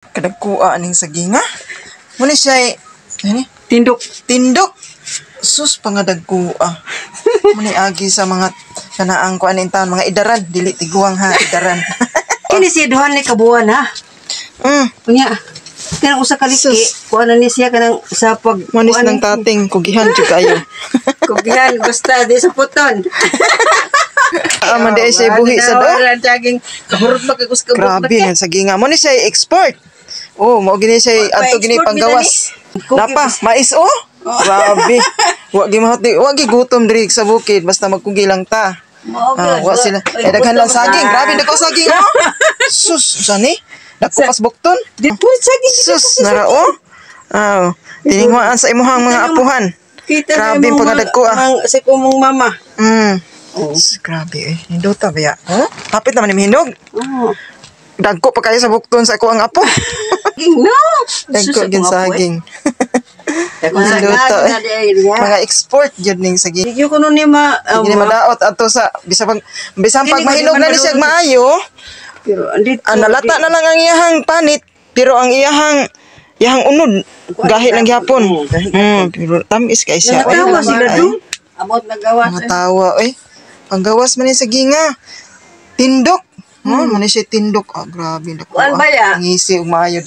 Kadagkua aning saginga. Muna siya ani? Tindok. Tindok. Sus, pangadagkua. Muna agi sa mga kanaang kuan in taon, mga idaran, dili tiguang ha, idaran. Kini siya duha ni kabuan ha. Unya. Kanang usa ka liki, Sus. Kuan na ni siya kanang sa pag Manis kuan ng tating kugihan jud kayo. Kugihan basta di sa puton. Ah, man di ay siya buhi sa do. Saging kahurot ba kag usa ka Grabe ng saginga. Mo ni siya export. Oh, mao gini siya adto gini export panggawas. mi dani. Napa, mais oh. Grabe. Wa gi mahot di, wa gi gutom diri sa bukid basta magkugi lang ta. Mao Ah, gyud. wa sila. Ay, Eh, daghan lang gutom saging. ka. Grabe dako saging oh. Sus, unsa ni? Dako pas bukton. Di po saging. Sus, nara oh. Ah, tiningwaan sa imuhang mga apuhan. Kita sa Grabe imong pangadagko, ah. Sa imong mama. Oh. Sus, grabe eh. Nindota ba ya? Oh, hapit naman ni hinog. Oh. Dagko pa kayo sa bukton sa ako ang apo. Saging no. Dagko Sus, gyud akong apo, eh. saging. Dagko saging Nindota eh. na di ay niya. Mga export gyud ning saging. Di ko nun ni ma Hindi ni madaot ato sa bisan pag Dili ko mahinog di na ni siya madulot. maayo, Pero andito ah, nalata na lang ang iyahang panit, pero ang iyahang unod gahi lang gyapon. Oo, gahi. Pero tamis kay siya. Natawa Oy, sila ay, dun. Abot nagawas. Mga tawa oy. Panggawas man ni sa ginga. Tindok. Oh, man ni siya tindok. Ah, grabe dako. Kuan ba ya? Ngisi ug maayo.